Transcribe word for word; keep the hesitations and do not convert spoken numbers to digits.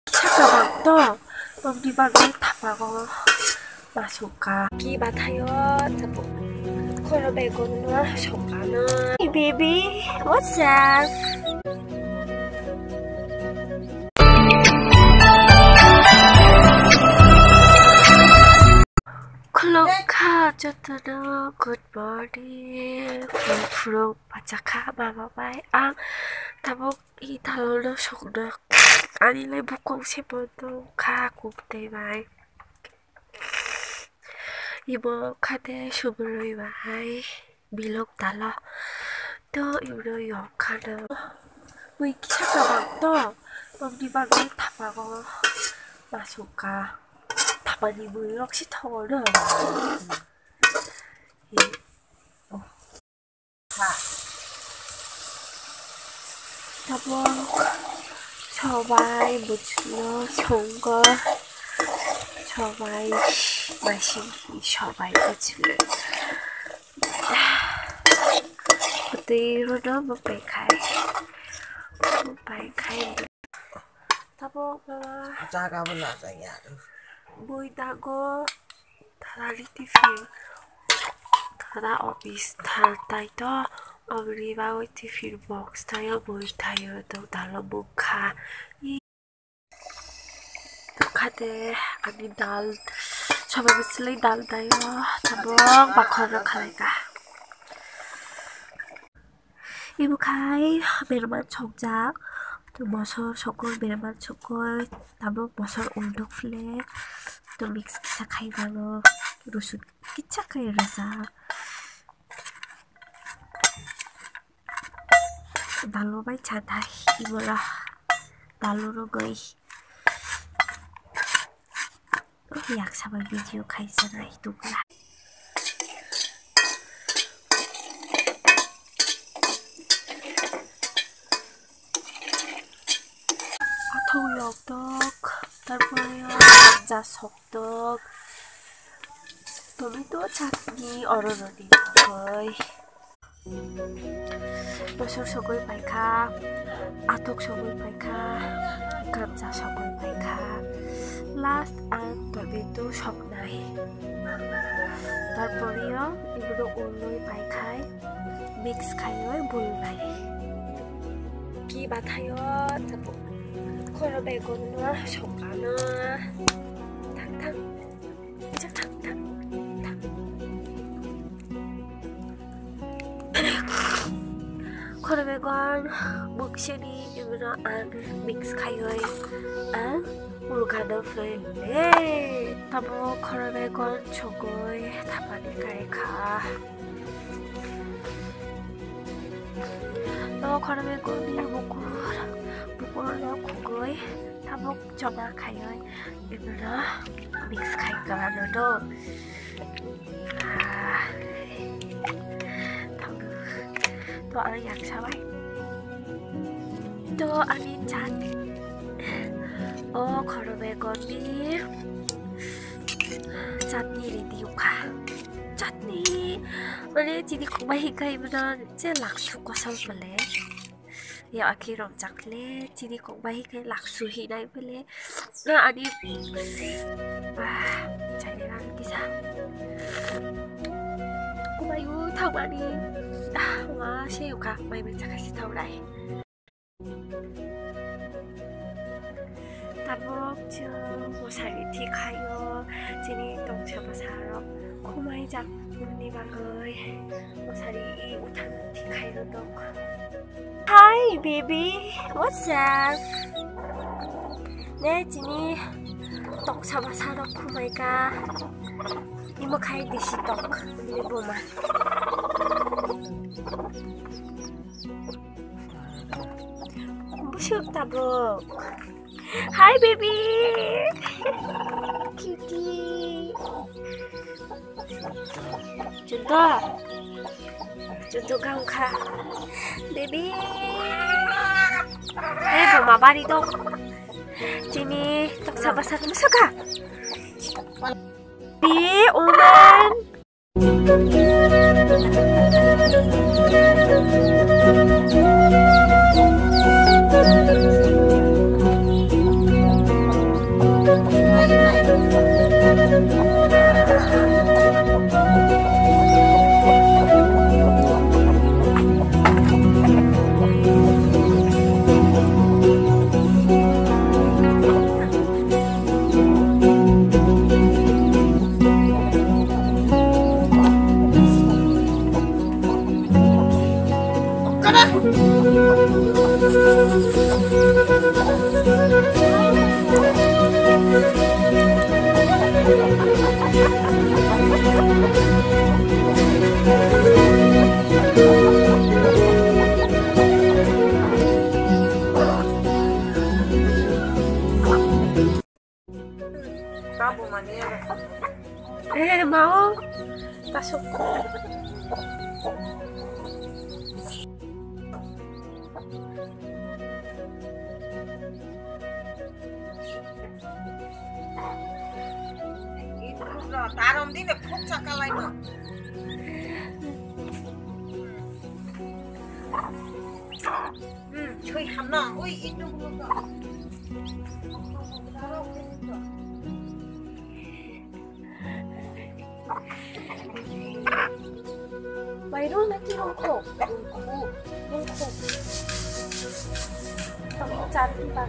Saka bang to, bangni bagwi thapago masukha. Ki bathayo, tapo khoro begono sokano. Hey baby, what's up? Khulumkha jotono, good morning. Phung phung bachakha mama bai ang tabuk i dalno sokno. Ani lai bukong se bondo kha kuk tei bai. Ibo khate subrui bai bilok dalo. To ibro yok khano. Bui kisa kabang to. Bangni bagwi thapago masukha. Thapani bui rok si thogo no. Tabuk sobai, buchlo, songo, sobai, masing, sobai, buchlo. Twi rono bo pai khai, bo pai khai. Tabuk mama. Jaga bo na jaya. Bui dago. Tadali tiffin. Tada office thal tai to. Obri bagwi tiffin box tayo bui tayo to dalo bukha. Khate ani dal. Soba bislei dal tayo. Tabuk bakhor khalai ka. Ibu khai berman sokjak, mosor sokoi berman sokoi, tabuk mosor unduk phile, to mix kisa khai jalo, rusun kisa khai rwjak. Dalo bai chathai, ibola dalo rogoi. Yaksa bai video khaisa nai tukla. Athok yok tok, tarpore ja sok tok, tomato chutney oro rodi bagwi. Mosor sogwi paikha, athok sogwi paikha, gamcha sogwi paikha. Last ang tomato soknai. Tarpore o ibino ulwi paikhai, mix khaiwi bulnai. Ki bathayo, tapo khoro begono sokano. Thang, thang. Thang, thang, thang. Khoro begon bukseni ibino ang mix khaiwi ang ulgado phlwi le. Tabo khoro begon chogwi thapani kai kha. To khoro begonni bukur, bukurno khugwi tabuk joma khaiwi ibino mix khai kha no do. Ah. To ang yaksa bai. To ani chat. O khoro begonni chutney ready wngkha. Chutney mane chini kokbai hinkhai ibino je laksu kosol pale. Ya akhi romjakle chini kokbai hinkhai laksu hinai pale. Na ani. Ah, chai rang kisa. Kokbai u thangmani. Ah, ma se uka mai mai chakai si thaurai. Tabuk chwng mosari thik khaio, chini tongsa bwsarok khumai jak ni bagwi mosari i uthano thik khaio tok. Hi baby, what's up? Ne chini tongsa bwsarok khumai ka, imo khai desi tok ni buma. Busuk tabuk. Hi baby. Cutie. Junto. Junto gangkha. Baby. Eh, buma bari dong. Chini toksa basa kamu suka. Bi, uman. Eh, mau. Tasuk. Tarom dine khuk chakalaino. Hmm, soi hamna, oi, itu. Mairung na ki rungkho? Rungkho. Rungkho. Tamo chan ba.